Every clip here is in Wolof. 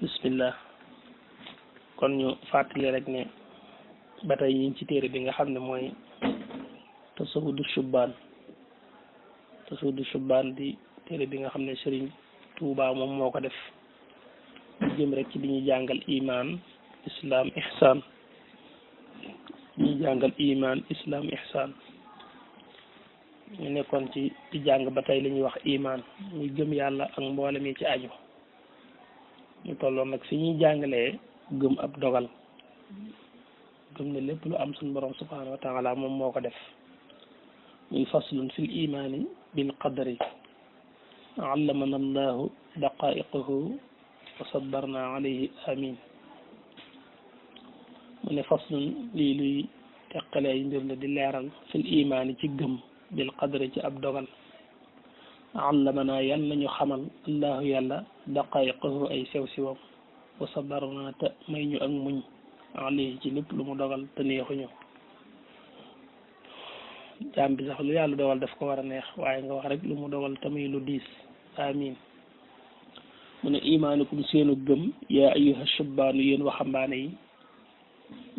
bismillah kon ñu fàttali rek ne ba tey ñu ngi ci téere bi nga xam ne mooy tasawudu shubbaan di téere bi nga xam ne Sëriñ Tuubaa moom moo ko def ñu jëm rek ci li ñuy jàngal iman islam ihsan ñu nekkoon ci di jàng ba tey li ñuy wax iman muy gëm yàlla ak mboolem yi ci aju ñu tolloon nag fi ñuy jàngalee gëm ab dogal gëm ne lépp lu am suñu borom subhanahu wa taala moom moo ko def muy faslun fil imaani bil qadari allamana allahu daqaiqahu wa sabbarna alayhi amin mu ne faslun lii luy teqalee yi mbir la di leeral fil imaani ci gëm bil qadari ci ab dogal allamana yàlla nañu xamal allahu yàlla daqaiqahu ay sew siwam wa sabarna te may ñu ak muñ alayhi ci lépp lu mu dogal te neexuñu jaam bi sax lu yàlla dogal daf ko war a neex waaye nga wax rek lu mu dogal te muy lu diis amin mu ne imaanukum seenu gëm yaa ayyuha shubbaanu yéen waxambaane yi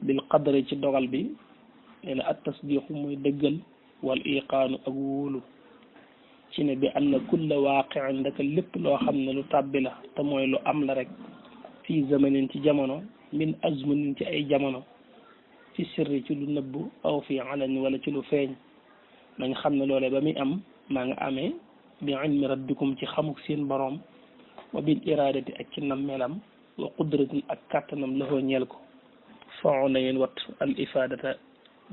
bil qadari ci dogal bi nee na at tasdiqu muy dëggal wal iqaanu ak wóolu ci ne bi anna kulla waaqi'in ndaka lépp loo xam ne lu tàbbi la te mooy lu am la rek fii zamanin ci jamono min azmunin ci ay jamono fi sirri ci lu nëbbu aw fi alani wala ci lu feeñ na nga xam ne loolee ba muy am maa nga amee bi ilmi rabbikum ci xamuk seen boroom wa bil iradati ak ci nammelam wa qudratin ak kàttanam la ñeel ko foo na ngeen wat al ifadata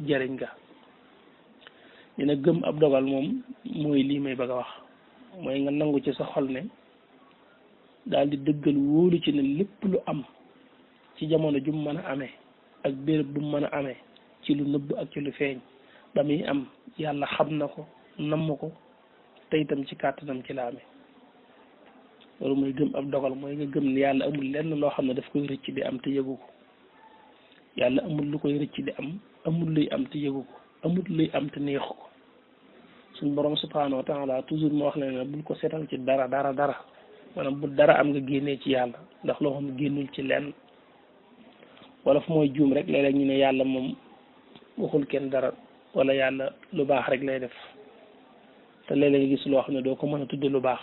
jëriñ ga dina gëm ab dogal moom mooy lii may bëgg a wax mooy nga nangu ci sa xol ne daal di dëggal wóolu ci ne lépp lu am ci jamono ju mu mën a amee ak béréb bu mu mën a amee ci lu nëbb ak ci lu feeñ ba muy am yàlla xam na ko namm ko te itam ci kàttanam ci la amee loolu mooy gëm ab dogal mooy nga gëm ne yàlla amul lenn loo xam ne daf koy rëcc di am te yëgu ko yàlla amul lu koy rëcc di am amul luy am te yëgu ko amul luy am te neexu ko suñ borom subhanahu wa taala toujours moo wax la ne bul ko seetal ci dara maanaam bu dara am nga génnee ci yàlla ndax loo xam génnul ci lenn wala fu mooy juum rek léeg-léeg ñu ne yàlla moom waxul kenn dara wala yàlla lu baax rek lay def te léeg-léeg nga gis loo xam ne doo ko mën a tudde lu baax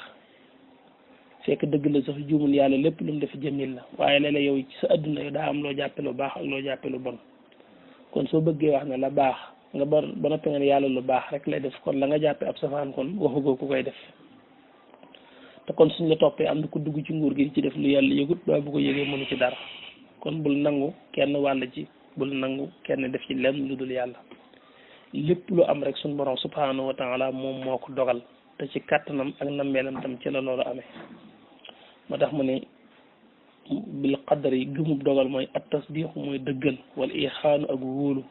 fekk dëgg la sax juumul yàlla lépp lu mu def jëmil la waaye léeg-léeg yow ci sa adduna yow daa am loo jàppe lu baax ak loo jàppe lu bon kon soo bëggee wax ne la baax nga ba noppi nga ne yàlla lu baax rek lay def kon la nga jàppe ab safaan kon waxugoo ku koy def te kon suñ la toppee am na ku dugg ci nguur gi ci def lu yàlla yëgut ba bu ko yëgee mënu ci dara kon bul nangu kenn wàll ci bul nangu kenn def ci lenn lu dul yàlla lépp lu am rek suñ borom subhanahu wa taala moom moo ko dogal te ci kàttanam ak nammeelam tam ci la loolu amee moo tax mu ne bil qadari gëmub dogal mooy at tasdiqu mooy dëggal wala ixaanu ak wóolu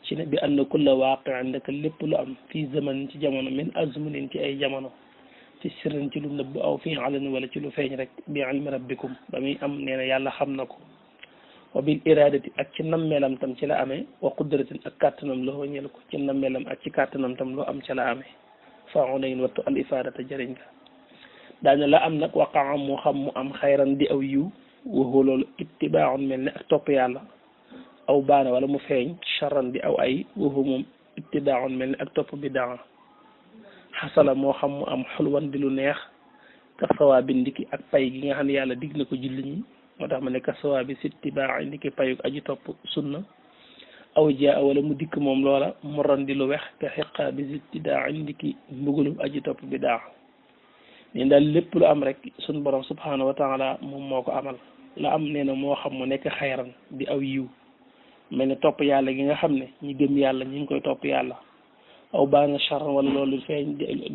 ci ne bi anna kulla waaqi'in ndaka lépp lu am fii zaman ci jamono min azmunin ci ay jamono ci sirrin ci lu nëbb aw fii alani wala ci lu feeñ rek bi ilmi rabbikum ba muy am nee na yàlla xam na ko wa bil iradati ak ci nammeelam tam ci la amee wa qudratin ak kàttanam loo ñeel ko ci nammeelam ak ci kàttanam tam loo am ci la amee faaw nañ wattu al ifadata jëriñ ka daane la am nag waqaa mu xam mu am xayran di aw yiw waxoo loolu ittibaaxun mel ne ak topp yàlla aw baana wala mu feeñ charran di aw ay waxu moom ittibaaxun mel ne ak topp bidaa xasala moo xam mu am xulwan di lu neex ka sawaa bi ndiki ak pay gi nga xam ne yàlla dig na ko julli ñi moo tax ma ne ka sawaa bi sittibaax ndiki payuk aji topp sunna aw jaa wala mu dikk moom loola moran di lu wex ka xiqaa bi sittidaa ndiki mbugalum aji topp bidaa ne daal lépp lu am rek suñ borom subhanahu wa taala moom moo ko amal la am nee na moo xam mu nekk xayran di aw yiw mel ne topp yàlla gi nga xam ne ñi gëm yàlla ñi ngi koy topp yàlla aw baana charran wala loolu feeñ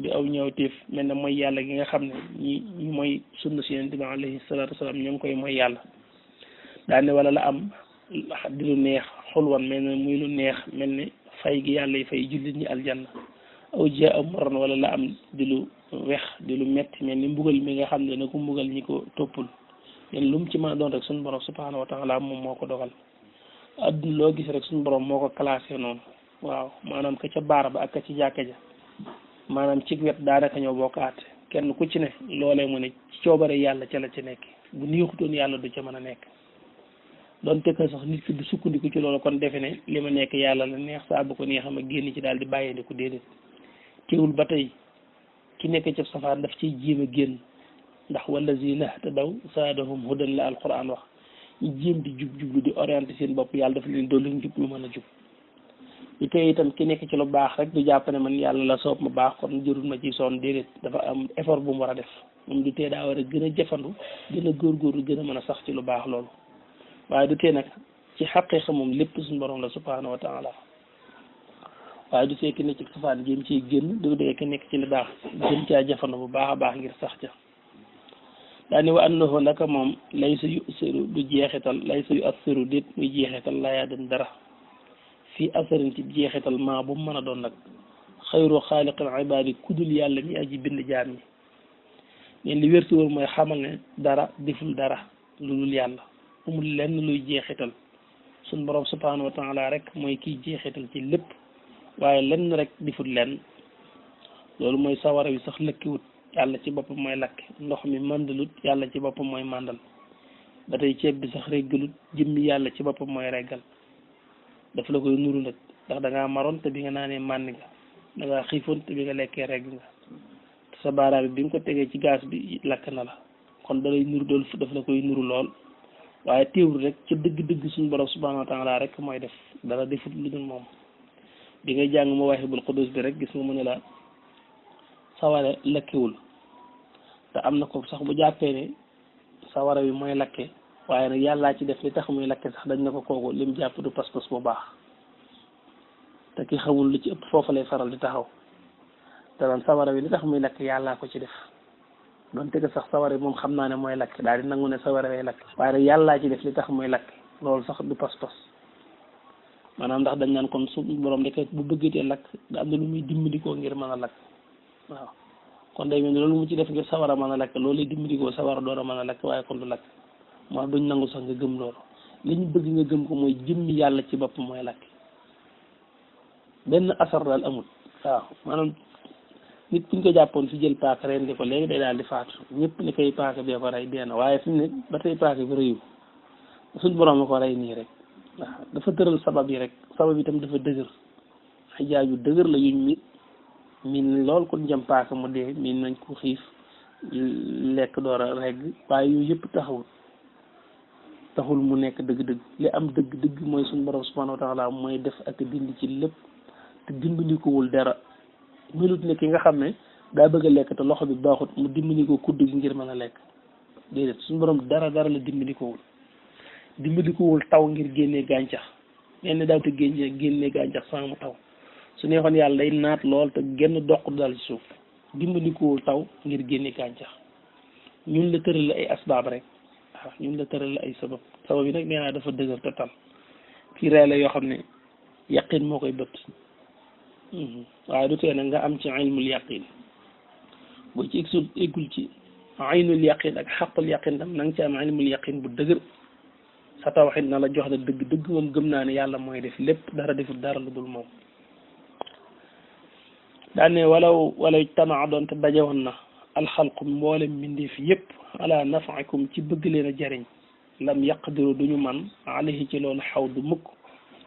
di aw ñëwteef mel ne mooy yàlla gi nga xam ne ñi mooy sunna si yonent bi alayhi salaatu wasalaam ñu ngi koy mooy yàlla daane wala la am di lu neex xulwan mel ne muy lu neex mel ne fay gi yàlla yi fay jullit ñi aljanna aw jaa am moran wala la am di lu wex di lu metti mel ni mbugal mi nga xam ne na ko mbugal ñi ko toppul len lu mu ci mën a doon rek suñu borom subhanahu wa taala moom moo ko dogal adduna loo gis rek suñu borom moo ko classé noonu waaw maanaam ka ca baar ba ak ka ci jàkka ja maanaam ci wet daanaka ñoo bokk àtte kenn ku ci ne loolee mu ne ci coobare yàlla ca la ci nekk bu neexutoon yàlla du ca mën a nekk donte que sax nit ki du sukkandiku ci loolu kon defe ne li ma nekk yàlla la neex saa bu ko neexam a génn ci daal di bàyyandiku déedéet teewul ba tey ki nekk ci safaan daf ciy jéem a génn ndax wallazina ihtadaw zaadahum hudan la alquran wax ñu jéem di jublu di orienté seen bopp yàlla dafa leen doon leen jub lu mën a jub lu tey itam ki nekk ci lu baax rek du jàpp ne man yàlla la soob ma baax kon jërul ma ci sonn déedéet dafa am effort bu mu war a def moom du tee daa war a gën a jëfandu gën a góorgóorlu gën a mën a sax ci lu baax loolu waaye du tee nag ci xaqiiqa moom lépp suñu borom la subhanahu wa taala waaye du tee ki nekk ci safaan jéem ciy génn du dee ki nekk ci lu baax gën caa jëfandu bu baax a baax ngir sax ca daani wa annahu naka moom laysa yusiru du jeexital laysa yu assiru déet muy jeexital layaa den dara fii asarin ci jeexital maa bu mu mën a doon nag xayru xaaliqil ibaadi kudul yàlla mi aji bind jaam ñi neen li wérti wóor mooy xamal ne dara deful dara lu dul yàlla amul lenn luy jeexital suñ borom subhanahu wa taala rek mooy kiy jeexital ci lépp waaye lenn rek deful lenn loolu mooy sawara wi sax lëkkiwut yàlla ci boppam mooy lakk ndox mi mandalut yàlla ci boppam mooy mandal ba tey ceeb bi sax reggalut jëmmi yàlla ci boppam mooy reggal daf la koy nuru nag ndax da ngaa maroon te bi nga naanee màndi nga da ngaa xiifoon te bi nga lekkee regg nga te sa baaraam bi nga ko tegee ci gaz bi lakk na la kon da lay nuru dool daf la koy nuru lool waaye teewul rek ca dëgg-dëgg suñu borom subhanahu wa taala rek mooy def dara defut lu dul moom bi ngay jàng Mawaahibul Quddus bi rek gis nga mu ne la sawara lakkewul te am na ko sax bu jàppee ne sawara wi mooy lakke waaye nag yàllaa ci def li tax muy lakke sax dañ na ko kooku lim jàpp du pas-pas bu baax te ki xamul lu ci ëpp foofu lay faral di taxaw te man sawara wi li tax muy lakk yàllaa ko ci def donte que sax sawara wi moom xam naa ne mooy lakk daal di nangu ne sawara way lakk waaye nag yàllaa ci def li tax muy lakk loolu sax du pas-pas maanaam ndax dañ naan kon su borom de bu bëggatee lakk da am na lu muy dimbali koo ngir mën a lakk waaw kon day mel ni loolu mu ci def ngir sawara mën a lakk loolu lay dimbali koo sawara door a mën a lakk waaye kon du lakk moo duñ nangu sax nga gëm loolu li ñu bëgg nga gëm ko mooy jëmmi yàlla ci bopp mooy lakk benn asar daal amul waaw maanaam nit buñ ko jàppoon fi jël paaka ren di ko léegi day daal di faatu ñëpp ni koy paaka bee ko rey benn waaye fi mu ne ba tey paaka bi rëyu suñ borom a ko rey nii rek waaw dafa tëral sabab yi rek sabab yi tam dafa dëgër ay jaaju dëgër la yuñ mit miin lool kon jëm paaka mu dee miin nañ ko xiif lekk door a regg waaye yooyu yëpp taxul mu nekk dëgg-dëgg li am dëgg-dëgg mooy suñu borom subhanahu wa taala mooy def ak dindi ci lépp te dimbali dara melut ne ki nga xam ne daa bëgg a lekk te loxo bi baaxut mu dimbali ko kudd gi ngir mën a lekk déedéet suñu borom dara la dimbali kowul taw ngir génnee gàncax ñenn daaw te génnee gàncax sans mu taw su neexoon yàlla day naat lool te genn doq dal ci suuf dimbali kowul taw ngir génne gàncax ñun la tëral ay asbaab rek waaw ñun la tëral ay sabab yi nag nee naa dafa dëgër te tal kii ree la yoo xam ne yaqin moo koy bët waaye du tee nag nga am ci ilmul yaqin boo ci eggul ci aynul yaqin ak xaqul yaqin tam na nga ci am ilmul yaqin bu dëgër sa tawxid na la jox ne dëgg moom gëm naa ne yàlla mooy def lépp dara deful dara lu dul moom daane walaw tamaa doon te daje woon na alxalqu mboolem mbindeef yëpp ala nafaikum ci bëgg leen a jariñ lam yaqdiru duñu man alayhi ci loolu xaw du mukk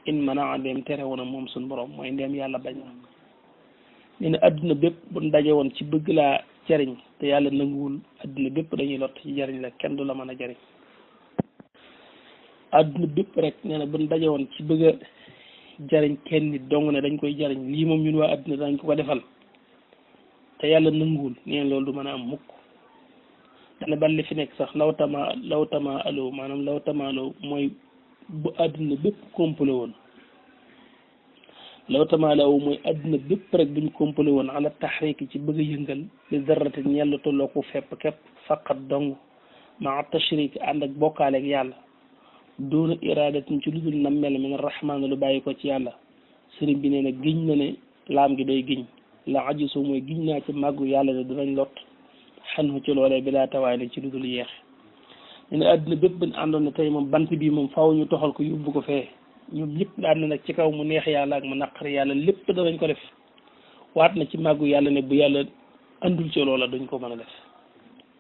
in mana ndeem tere woon moom suñ borom mooy ndeem yàlla bañ na nee na adduna bépp buñ daje woon ci bëgg laa jariñ te yàlla nanguwul adduna bépp dañuy lott ci jariñ la kenn du la mën a jariñ adduna bépp rek nee na buñ daje woon ci bëgg a jariñ kenn nit dong ne dañ koy jariñ lii moom ñun waa adduna dañ ko defal te yàlla nanguwul nee na loolu du mën a am mukk dana ban li fi nekk sax law tama alo maanaam law tama alo mooy bu adduna bépp complet woon law tama alo mooy adduna bépp rek buñ complet woon ala taxriiki ci bëgg a yëngal li darrate ñellu tolloo ko fepp képp faqat dong maa tashrik ànd ak bokkaale ak yàlla doona iradatin ci lu dul nammel min rahmaan lu bàyyi ko ci yàlla sëriñ bi nee na giñ na ne laam gi day giñ la ajisu mooy giñ naa ci màggu yàlla ne dinañ lot xan ci loolee bi laa tawaay ne ci lu dul yeex ne ne àdduna bépp bañ àndoon ne tey moom bant bii moom faaw ñu toxal ko yóbbu ko fee ñoom ñëpp daan na nag ci kaw mu neex yàlla ak mu naqari yàlla lépp danañ ko def waat na ci màggu yàlla ne bu yàlla andul ci loola duñ ko mën a def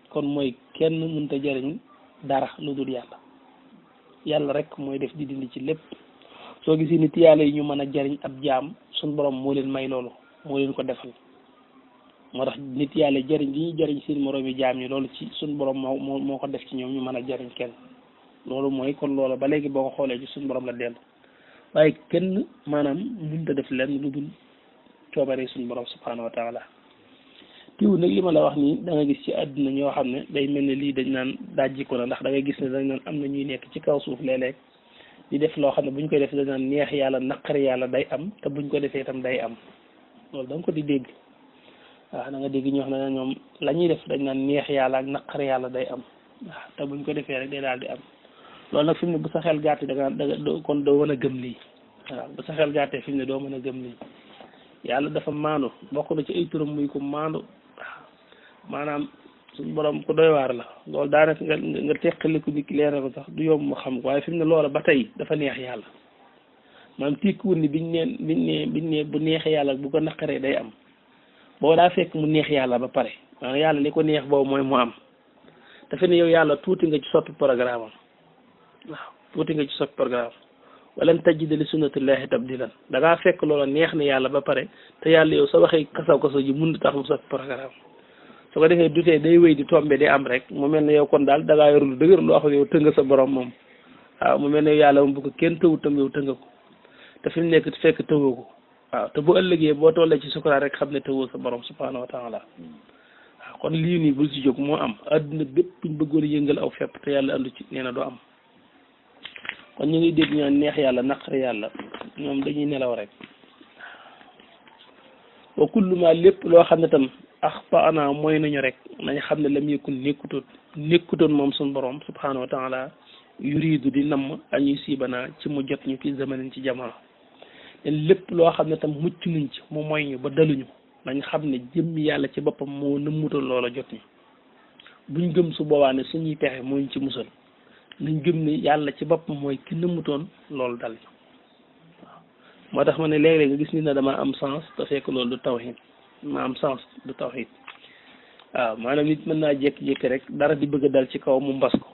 kon mooy kenn mënta jariñ dara lu dul yàlla yàlla rek mooy def di dindi ci lépp soo gisee nit yàlla yi ñu mën a jariñ ab jaam suñ borom moo leen may loolu moo leen ko defal moo tax nit yàlla jariñ gi ñuy jariñ seen moroom yi jaam ñi loolu ci suñ borom moo ko def ci ñoom ñu mën a jariñ kenn loolu mooy kon loola ba léegi boo ko xoolee ci suñ borom la dellu waaye kenn maanaam mënta def lenn lu dul coobare suñ borom subhanahu wa taala tiw nag li ma la wax nii da nga gis ci àdduna ñoo xam ne day mel ne lii dañ naan dajjiko na ndax da ngay gis ne dañ naan am na ñuy nekk ci kaw suuf léeg-léeg di def loo xam ne buñ koy def dañ naan neex yàlla naqari yàlla day am te buñ ko defee itam day am loolu da nga ko di dégg waaw da nga dégg ñoo xam ne ñoom la ñuy def dañ naan neex yàlla ak naqari yàlla day am waaw te buñ ko defee rek day daal di am loolu nag fi mu ne bu sa xel gàtt da nga kon doo mën a gëm lii waaw bu sa xel gàttee fi mu ne doo mën a gëm lii yàlla dafa maandu bokk na ci ay turam muy ko maandu maanaam suñu borom ku doy waar la loolu daanaka nga teqaliku nit ki leeral ko sax du yomb mu xam ko waaye fi mu ne loola ba tey dafa neex yàlla maanaam tekkiwul ni biñ ne bu neexee yàlla bu ko naqaree day am boo daa fekk mu neex yàlla ba pare maanaam yàlla li ko neex boobu mooy mu am dafa ne yow yàlla tuuti nga ci soppi programme am waaw tuuti nga ci soppi programme walan tajida li sunnatillahi tabdilan da ngaa fekk loola neex na yàlla ba pare te yàlla yow sa waxee kasaw ji mun tax mu soppi programme su ko defee dutee day wéy di tombe di am rek mu mel ne yow kon daal da ngaa yor lu dëgër loo xam ne yow tënga sa borom moom waaw mu mel ne yàlla moom bu ko kenn tëwut tam yow tënga ko te fi mu nekk fekk tëwoo ko waaw te bu ëllëgee boo tollee ci sukuraat rek xam ne tëwoo sa borom subhanahu wa taala waaw kon lii nii bul ci jóg moo am adduna bépp buñ bëggoon a yëngal aw fepp te yàlla andu ci nee na doo am kon ñu ngi dégg ñaan neex yàlla naqari yàlla ñoom dañuy nelaw rek wa kullu ma lépp loo xam ne tam axtaana mooy nañu rek nañ xam ne lam yëkkun nekkutoon moom suñ borom subhanahu wa taala yuridu di namm añuy siibana ci mu jot ñu fi zamanin ci jamono te lépp loo xam ne tam mucc nañ ci mu mooy ñu ba daluñu nañ xam ne jëmmi yàlla ci boppam moo nëmmutoon loola jot ñu buñ gëm su boobaa ne suñuy pexe mooy ci musal nañ gëm ne yàlla ci boppam mooy ki nëmmutoon loolu dal waaw moo tax ma ne léeg-léeg nga gis ni ne dama am sens te fekk loolu du tawhid ma am sens du tawhid waaw maanaam nit mën naa jékki-jékki rek dara di bëgg a dal ci kaw mu mbas ko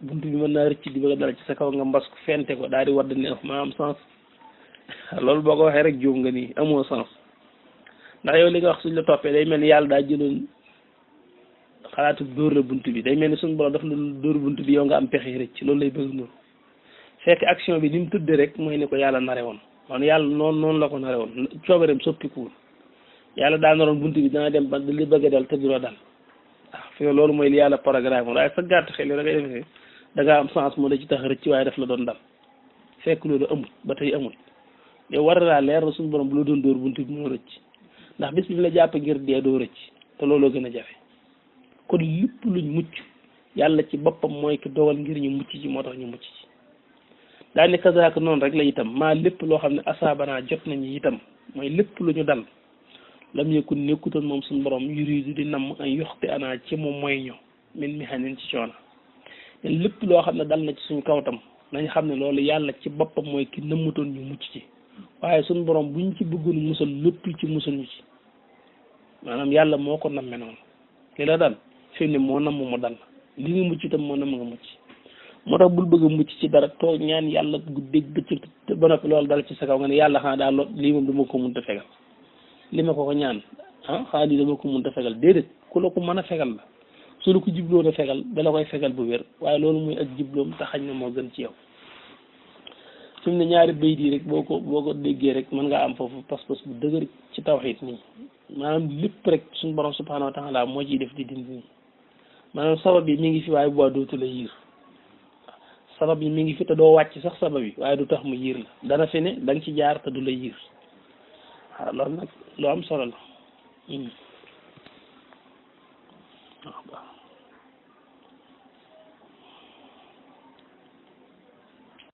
buntu bi mën naa rëcc di bëgg a dal ci sa kaw nga mbas ko fente ko daal di wadd ne ma am sens loolu boo ko waxee rek juum nga nii amoo sens ndax yow li nga wax suñ la toppee day mel ni yàlla daa jëloon xalaatu dóor la bunt bi day mel ni suñu borom daf la dóor bunt bi yow nga am pexe rëcc loolu lay bëgg noonu fekk action bi ni mu tëddee rek mooy ne ko yàlla nare woon man yàlla noonu la ko nare woon coobareem soppikuwul yàlla daa naroon bunt bi dana dem ba li bëgg a dal te du la dal waaw fi loolu mooy li yàlla programme waaye sa gàtt xel da ngay defee da ngaa am sens moo la ci tax rëcc waaye daf la doon dal fekk loolu amul ba tey amul yow war naa leer na suñu borom bu la doon dóor bunt bi moo rëcc ndax bis bi la jàpp ngir dee doo rëcc te looloo gën a jafe kon lépp luñ mucc yàlla ci boppam mooy ki dogal ngir ñu mucc ci moo tax ñu mucc ci daane kazaaka noonu rek la itam maa lépp loo xam ne asaabanaa jot nañu itam mooy lépp lu ñu dal lam yëkkun nekkutoon moom suñu borom yuridu di namm ay yoxte anaa ci moom mooy ñu min mi xanin ci coono lépp loo xam ne dal na ci suñ kaw tam nañ xam ne loolu yàlla ci boppam mooy ki nëmmutoon ñu mucc ci waaye suñu borom buñ ci bëggoon musal lépp ci musal ñu ci maanaam yàlla moo ko namme noonu li la dal fi ne moo namm mu dal li nga mucc itam moo namm nga mucc moo tax bul bëgg a mucc ci dara toog ñaan yàlla guddeeg bëccëg ba noppi loolu dal ci sa kaw nga ne yàlla xanaa daal lii moom dama ko mënta fegal li ma ko ñaan xanaa lii dama ko mënta fegal déedéet ku la ko mën a fegal la su la ko jubloon a fegal dala koy fegal bu wér waaye loolu muy ak jubloom te xañ na moo gën ci yow fi mu ne ñaari bayit yi rek boo ko déggee rek mën ngaa am foofu pas-pas bu dëgër ci tawxiid nii maanaam lépp rek suñu borom subhaanahu wa taala moo ciy def di dindi nii maanaam sabab yi mi ngi fi waaye bu baax dootu la yiir sabab yi mi ngi fi te doo wàcc sax sabab yi waaye du tax mu yiir la dana fi ne da nga ci jaar te du la yiir waaw loolu nag lu am solo la waaw